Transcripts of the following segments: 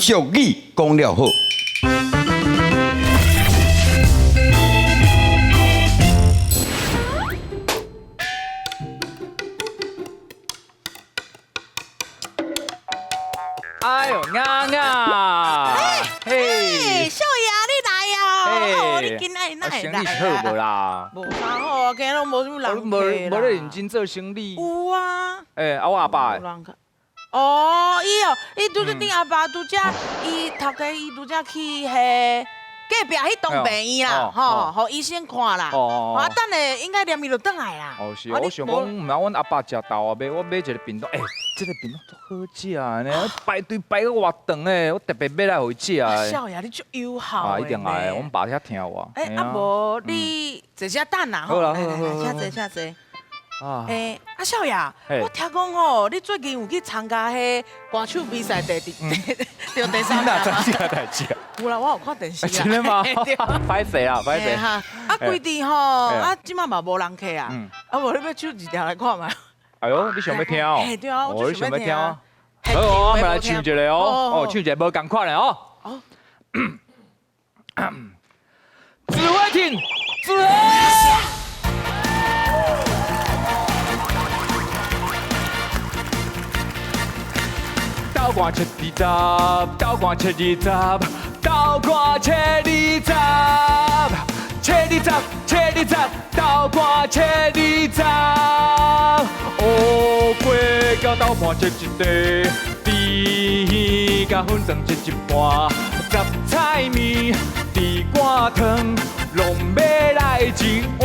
俗语讲了好。哎呦，啱啱，嘿，少爷你來啊！哦，你今仔日哪會生意好無啦？無啥好啊，今日攏無啥物人無無咧認真做生意。有啊。欸，啊我阿爸。哦，伊哦，伊拄則恁阿爸拄則，伊頭家伊拄則去彼隔壁彼棟病院啦，吼，予醫生看啦。哦啊，等下應該連伊就轉來啦。哦是，我想講，毋知阮阿爸食豆啊買，我買一個便當，欸，這個便當足好食的呢，排隊排到偌長的，我特別買來予伊食的。少爺，你足友好啊，一定愛的，阮爸遐疼我。欸，啊無你坐遮等啦，好啦，來來來，請坐請坐。欸，啊少爺，我聽講吼，你最近有去參加彼歌手比賽第第第第三名哪知這個代誌啊？有啦，我有看電視真的嗎？歹勢啊，歹勢。啊，規日吼，啊，這擺嘛無人客啊，啊無你欲唱一條來看覓？哎呦，你想欲聽哦？對啊，我想欲聽啊。好，我們來唱一個哦，哦，唱一個無仝款的哦。指揮艇，指揮。斗寒七二十，斗寒七二十，斗寒七二十，七二十，七二十，斗寒七二十。乌鸡甲豆盘切一块，猪耳甲粉肠切一半，杂菜麵、猪肝汤，攏欲來一碗。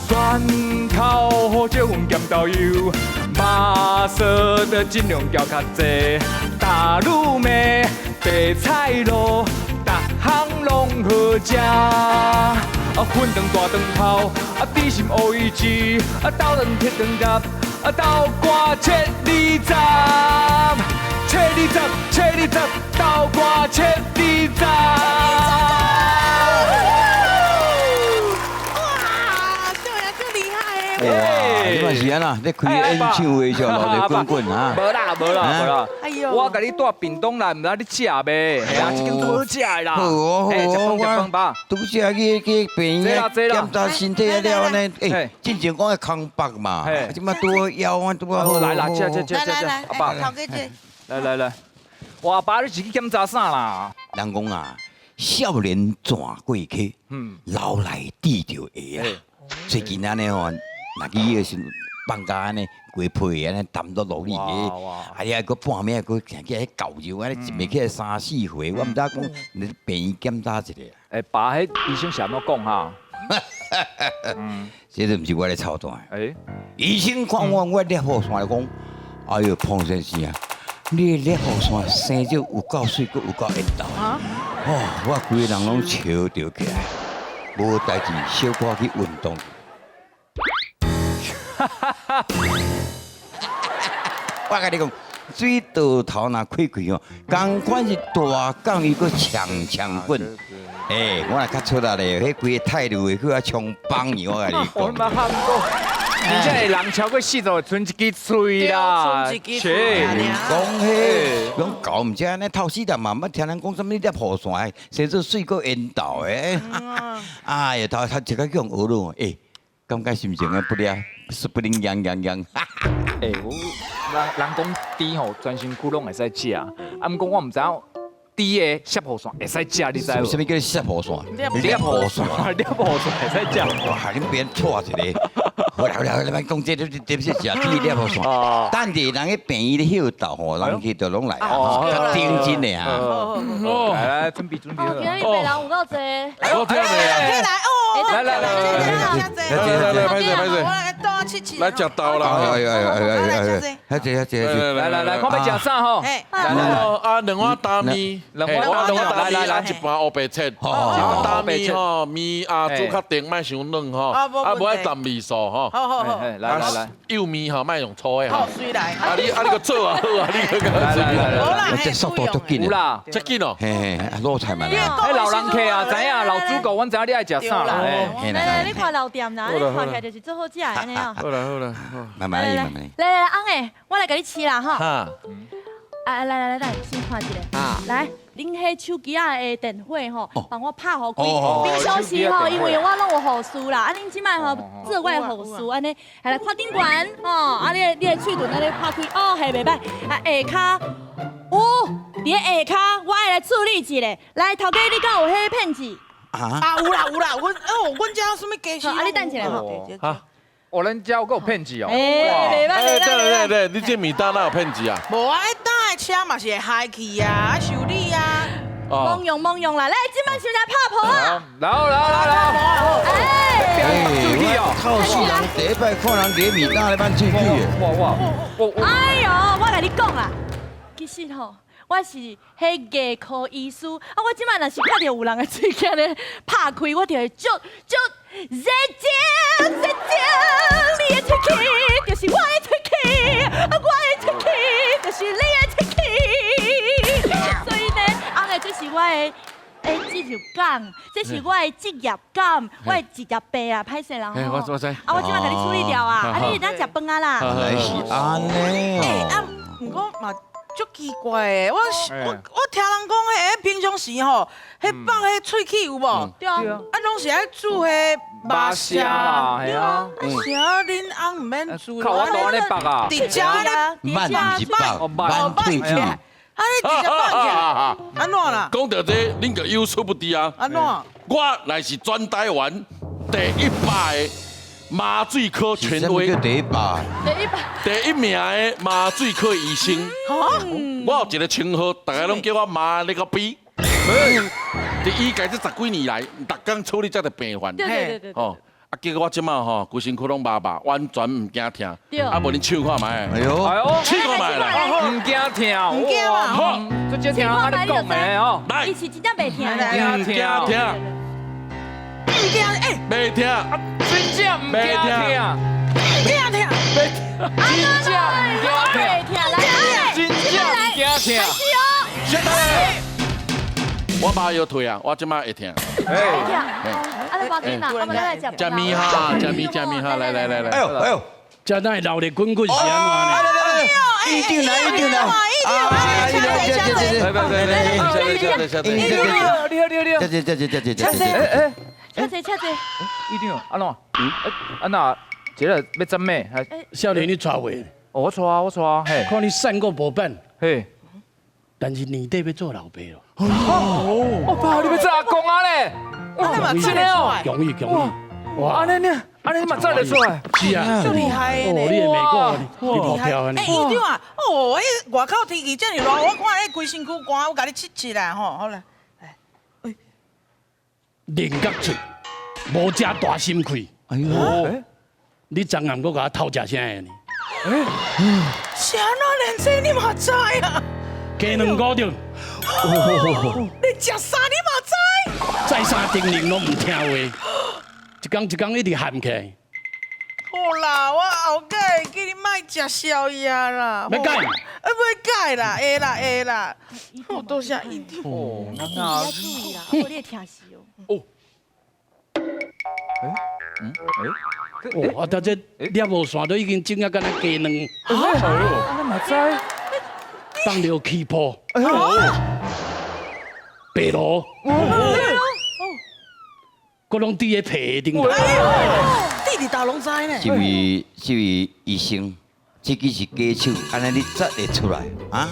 蒜頭胡椒粉鹹豆油。肉臊著盡量交較濟，大滷麵、白菜卤，逐項攏好食。啊，粉腸大腸頭，啊，豬心烏魚翅，啊，豆卵鐵腸夾，啊，豆干切二十，切二十，切二十，豆干切二十。哇！你嘛是按怎？咧開演唱會就落來滾滾啊！無啦無啦無啦！哎呦，我共你帶便當來，毋知你食袂？嘿啊，這間足好食的啦！好哦好哦，食飯吧。拄才去去病院檢查身體了按呢，欸，進前講愛空腹嘛，這擺拄好枵，我拄好。來啦，食食食食食，阿爸，頭家坐。來來來，我阿爸你是去檢查啥啦？人講啊，少年轉過去，老來得著鞋啊。最近按呢吼。若去彼個時放假按呢，規批按呢澹都落去个，啊你還閣半暝閣行起來搞尿，按呢一暝起來三四回，我毋知講你病院檢查一下。欸，爸，彼醫生是按怎講哈？這都毋是我咧操蛋。欸，醫生看我我裂雨傘講，哎喲，彭先生啊，你的裂雨傘生得有夠媠，閣有夠緣投。哦，我規個人攏笑著起來，無代誌，小可去運動。我共你講，水稻頭若開開吼，仝款是大港伊閣長長滾。欸，我若較出力咧，彼規個泰魯會去遐衝崩去，我共你講。我嘛喊過，而且人超過四十歲，賰一支喙啦。賰一支喙。講彼，講狗毋知按呢透死人嘛，捌聽人講啥物裂雨傘，生做媠閣緣投的。哎呀，頭頭一個叫人學咯，欸，感覺心情啊不了，說不定癢癢癢。欸，我人人講豬吼，全身軀攏會使食，啊，毋過我毋知影豬的攝護腺會使食，你知無？啥物叫攝護腺？裂雨傘，裂雨傘會使食。哇，恁邊錯一個。好啦好啦，你莫講這，你你是食豬裂雨傘。等下人去病院咧歇斗吼，人去就攏來啊，較認真的啊。哦，來來，準備準備。哦，今日病人有夠濟。我聽未啊？來哦，來來來來來來，歹勢歹勢。我來倒七七。來食豆啦！哎哎哎哎哎，遐濟遐濟遐濟。來來來，看欲食啥吼？啊，兩碗擔麵，兩碗擔麵，啊一盤烏白切。一碗擔麵吼，麵啊煮較甜，莫傷軟吼。啊，無愛淡味素吼。好好好。來來來，幼麵吼，莫用粗的。好，隨來。啊你啊你閣做啊好啊，你閣來來來來。這速度足緊有啦，這緊哦。嘿嘿，滷菜嘛。哎，老人客啊，知影老主顧，阮知影你愛食啥啦。來來，你看老店啦，你看起來就是做好食的按呢哦。好啦好啦，慢慢來慢慢來。來來來，翁的，我來共你試啦吼。啊，來來來來，先看一下。啊來，恁彼手機仔的電火吼，幫我拍予開。哦平常時吼，因為我攏有護士啦，啊，恁這擺吼做我的護士，按呢，係來看頂懸吼，啊，你的喙唇按呢拍開，哦，嘿，袂䆀，啊，下跤，有，佇咧下跤，我愛來處理一下。來，頭家你敢有彼片子？啊，啊，有啦有啦，阮哦，阮遮啥物家私？好啊你等一下吼。啊，哦，咱遮有閣有騙子哦。欸，袂䆀哎，袂䆀對袂䆀。對對，你這麵單哪有騙子啊？無啊，彼搭的車嘛是會害去啊，啊修理啊。罔用罔用啦，來，這擺先來拍噗仔。來來來來，哎，哎，我靠，世人第一擺看人捏麵擔咧挽喙齒的。哇哇，我哎喲，我共你講啦，其實吼，我是彼牙科醫師，啊，我這擺若是看著有人的喙齒咧拍開，我就會足足熱情熱情，你的喙齒就是我的喙齒，啊，我的喙齒就是你的喙齒，所以呢，翁的這是我的。欸，職業感，這是我的職業感，我的職業病啊，歹勢啦吼。我知。啊，我這擺共你處理掉啊，啊，你會當食飯啊啦。原來是按呢欸，啊哦。毋過嘛足奇怪的，我聽人講，彼平常時吼，彼放彼喙齒有無？對啊。啊，攏是愛煮彼肉聲啦，係啊。啊，啥恁翁毋免煮？靠我都按呢縛啊。直接按呢，挽毋是縛，挽喙齒。啊，你直接放起來，按怎啦？講著這，恁就有所不知啊。按怎？我乃是全台灣第一百个麻醉科權威，第一百，第一百，第一名的麻醉科醫生。我有一個稱號，大家攏叫我麻咧個逼。佇醫界這十幾年來，逐工處理這個病患。對對對對。哦，啊，結果我這馬吼，規身軀攏麻麻，完全毋驚疼。啊，無恁試看覓。哎喲，哎喲，試看覓啦。毋驚疼，毋驚嘛。好，這這聽按呢講的哦。來，伊是真正袂疼。毋驚疼。毋驚，欸，袂疼，真正毋驚疼，袂疼，真正毋驚疼，来，真正毋驚疼。開始哦。先來，我麻藥退啊，我這馬會疼。哎，啊，你無要緊啦，我們來食。食麵哈，食麵食麵哈，來來來來。哎喲哎喲，這哪會鬧熱滾滾是按怎呢？一定來，一定來。啊，一定來，來來來來，來，你好你好你好。這這這這這這這。哎哎，車濟車濟。一定按怎？啊那，這個欲怎咩？少年，你娶未？我娶啊，我娶啊。嘿，看你瘦閣無變。嘿。但是年底欲做老爸咯。哦，爸，你欲做阿公啊咧？哇，真的哦，恭喜恭喜！哇，按呢呢，按呢你嘛做得出來？是啊，足厲害的哦，你的美國，你無跳按呢？欸，院長啊，哦，彼外口天氣遮爾熱，我看彼規身軀汗，我共你拭拭啦，吼，好啦。哎，稜角喙，無食大心氣。哎喲，你昨暗閣共我偷食啥的呢？是按怎連這你嘛知啊？雞卵糕著。你食啥你嘛知？再三叮嚀攏毋聽話，一工一工一直喊起來。好啦，我後擺會記你莫食宵夜啦。欲改？啊，欲改啦，會啦會啦。好多謝院長。哦，那要注意啦，我你會疼死哦。哦。欸，嗯，欸，哦，啊，這攝無線都已經整啊，敢若雞卵。哎呦，你嘛知？放著氣泡。哎呦，白鱸。閣攏佇咧皮頂頭。弟弟大攏知呢。這位醫生，這支是假手，按呢你執會出來啊？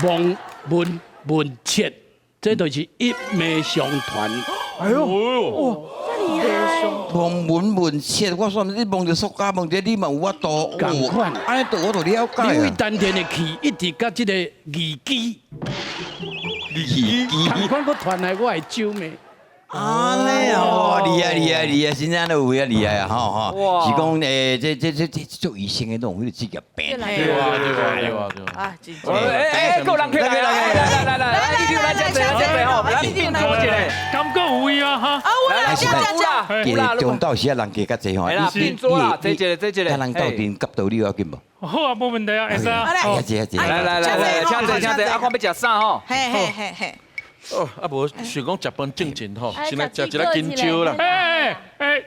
望聞問切，這就是一脈相傳。哎喲，哇，這厲害！望聞問切，我說你望著塑膠，望著你嘛有法度。仝款，按呢我就了解。因為丹田的氣一直佮這個耳機，耳機，仝款閣傳來我的手脈。按呢哦，厲害厲害厲害，真正都有影厲害啊！吼吼，是講這做醫生的攏有彼個職業病。對啊對啊對啊對啊！啊，真正。欸欸，閣有人起來，來來來來，院長來遮坐，來遮坐吼，來變做一個。感覺有位啊哈！啊，有啦，遮遮遮。其實中晝時啊，人加較濟吼。來啦，變做啦，坐一個，坐一個。咱人鬥陣夾道理要緊無？好啊，無問題啊，會使啊。來，坐坐。來來來來，請坐請坐，啊，看欲食啥吼？嘿嘿嘿嘿。哦，啊無想講食飯正經吼，先來食一个金蕉啦。欸欸，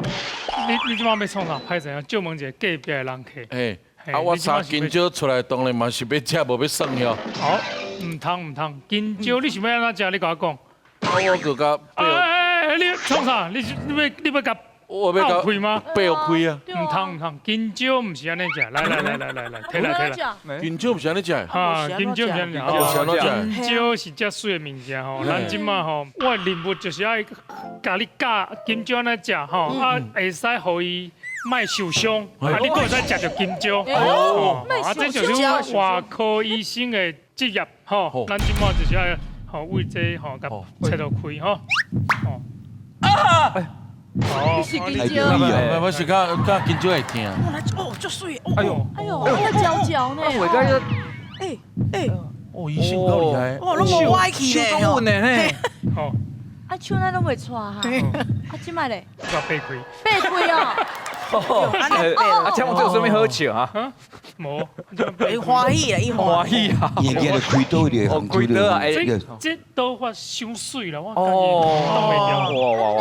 你這擺欲創啥？歹勢啊，借問一下隔壁的人客。欸，啊，我三斤蕉出來，當然嘛是欲食，無欲耍喲。好，毋通毋通，金蕉你想欲按怎食？你共我講。啊，我就共哎，你創啥？你欲共我欲共開嗎？掰開啊！毋通毋通，金蕉毋是按呢食。來來來來來來，提來提來。金蕉毋是按呢食。哈，金蕉毋是按呢食。金蕉是遮媠的物件吼，咱這馬吼，我的任務就是愛共你教金蕉按怎食吼，啊會使予伊莫受傷，啊你閣會使食著金蕉。哦，啊這就是外科醫生的職業吼，咱這馬就是愛吼為這吼共切落開吼。啊！哦，是金蕉，我是較較金蕉會疼。哦，足媠！哎呦，哎呦，會焦焦呢。我感覺，哎哎，哦，醫生夠厲害。哦，攏無歪去咧。手穩的呢。好。啊，手哪攏袂掣哈？啊，這擺咧？共掰開。掰開哦。哦，啊，請問這有啥物好笑啊？無，伊歡喜啊，伊歡喜啊。伊會記得開刀咧，開刀啊！這刀法傷媠啦，我感覺擋袂牢。哇哇哇！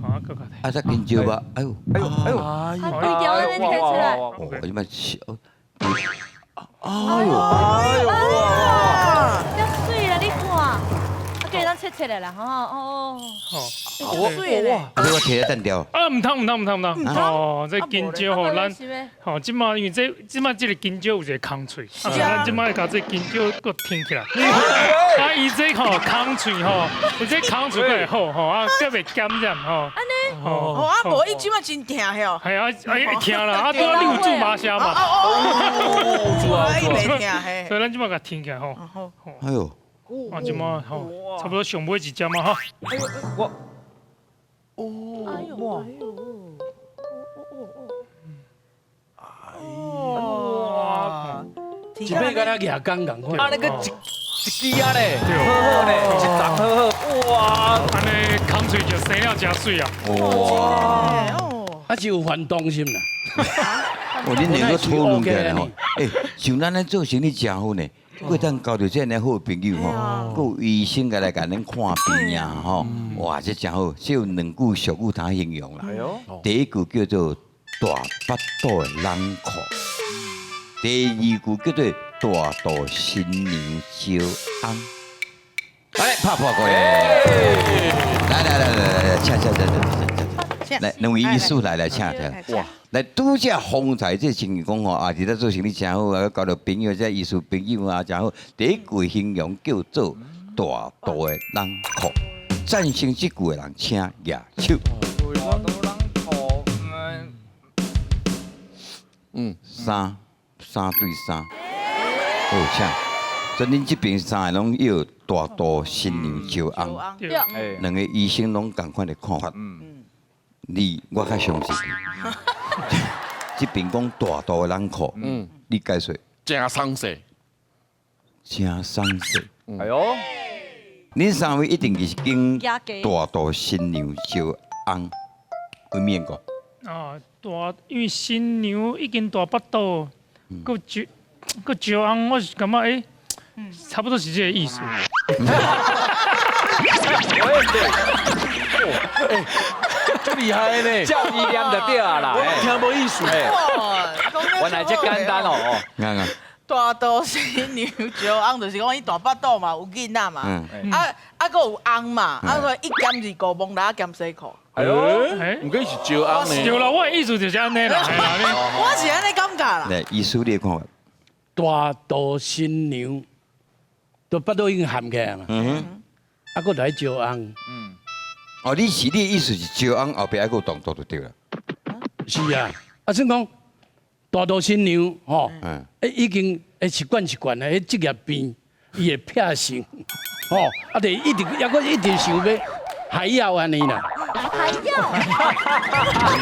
啊，閣較啊，這金蕉吧，哎呦，哎呦，哎呦，啊，規條按呢提出來。哦，這擺是，哎呦，哎呦，哇！遮媠啦，你看，啊，給咱切切來啦，吼哦。好，媠咧。啊，這我提來單調。啊，毋通毋通毋通毋通。哦，這金蕉吼，咱吼這擺因為這這擺這个金蕉有一个空喙，啊，咱這擺共這金蕉閣挺起來。啊，伊這吼空喙吼，伊這空喙閣會好吼，啊，閣袂感染吼。按呢？哦，啊，無伊這擺真疼吼。係啊，哎，會疼啦，啊，拄仔你有注麻痧嘛？哦，注啊，伊袂疼嘿。所以咱這擺共挺起來吼。哎呦。啊，這擺吼，差不多上尾一隻嘛吼。哎呦，我。哦，哇！哇！一摆敢若牙工仝款。啊，那个一一支啊咧，好好咧，一丛好好，哇！按呢空喙就生了誠媠啊！哇！啊是有反動心啦。哦，恁兩個討論起來吼，欸，像咱咧做生意誠好呢，閣會當交著這樣好朋友吼，閣有醫生來共恁看病啊吼，哇，這誠好，這有兩句俗語通形容啦。第一句叫做大腹肚的冷褲，第二句叫做大肚新娘招翁。來，拍破過來，來來來來來，請請請請請請，來兩位醫師來來請請。哇！來拄才方才這情形講吼，啊，佇咧做生意誠好啊，交著朋友，這醫師朋友啊，誠好。第一句形容叫做大肚的冷褲，贊成這句的人請舉手。大肚冷褲，嗯，三三對三，好，請。所以恁這邊三个攏有大肚新娘招翁，對，兩个醫生攏仝款的看法。你我較相信。這邊講大肚的冷褲，你解說。誠鬆勢，誠鬆勢。哎呦，恁三位一定是經大肚新娘招翁，有面過？啊，大，因為新娘已經大腹肚，閣招閣招翁，我是感覺欸，差不多是這个意思。足厲害呢，照伊念就對啊啦，我聽無意思。原來這簡單哦。啱啊。大肚新娘招翁，就是講伊大腹肚嘛，有囡仔嘛，啊啊，閣有翁嘛，啊閣一兼二顧，摸蜊仔兼西褲。哎呦，毋過是招翁呢。對啦，我的意思就是按呢啦。我是按呢感覺啦。來，醫師你的看法？大肚新娘，都腹肚已經含起來嘛。啊，閣來招翁。哦，你是你的意思是招翁後壁還閣有動作就對了。是啊，啊，算講大肚新娘吼，欸已經會習慣習慣啊，彼職業病，伊會撇性，吼，啊，就一直抑閣一直想欲還要按呢啦。還要？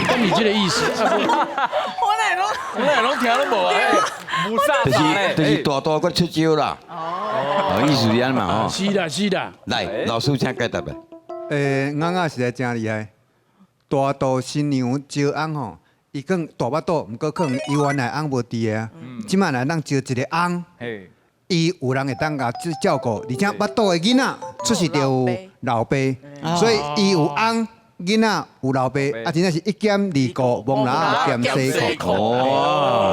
敢是這个意思。我哪攏，我哪攏聽攏無啊？就是大肚閣出招啦。哦，意思是按呢嘛吼。是啦是啦。來，老師請解答來。欸，尪仔實在真厲害。大肚新娘招翁吼，伊講大腹肚，毋過可能伊原來翁無佇个啊。這擺來當招一个翁，伊有人會當共照顧，而且腹肚的囡仔出世就有老爸，所以伊有翁，囡仔有老爸，啊，真正是一兼二顧，摸蜊仔兼洗褲。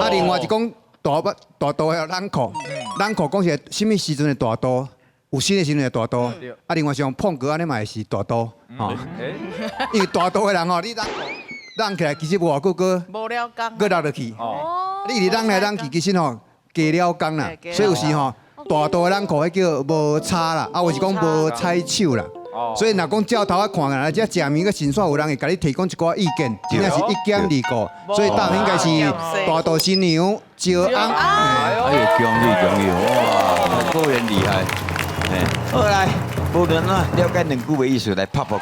啊，另外是講大腹大肚的冷褲，冷褲講是啥物時陣的大肚？有生的時陣的大肚，啊，另外像碰哥按呢嘛會是大肚，吼，因為大肚的人吼，你攏攏起來其實無偌久，閣無了工，閣落落去。你一直攏來攏去，其實吼加了工啦。所以有時吼大肚的冷褲，彼叫無差啦，啊，有是講無踩手啦。所以若講照頭仔看來，這食物個神煞有人會共你提供一寡意見，真正是一兼二顧。所以答案應該是大肚新娘招翁。哎呦，恭喜恭喜！哇，果然厲害。好來，無論啊，了解兩句的意思來拍破。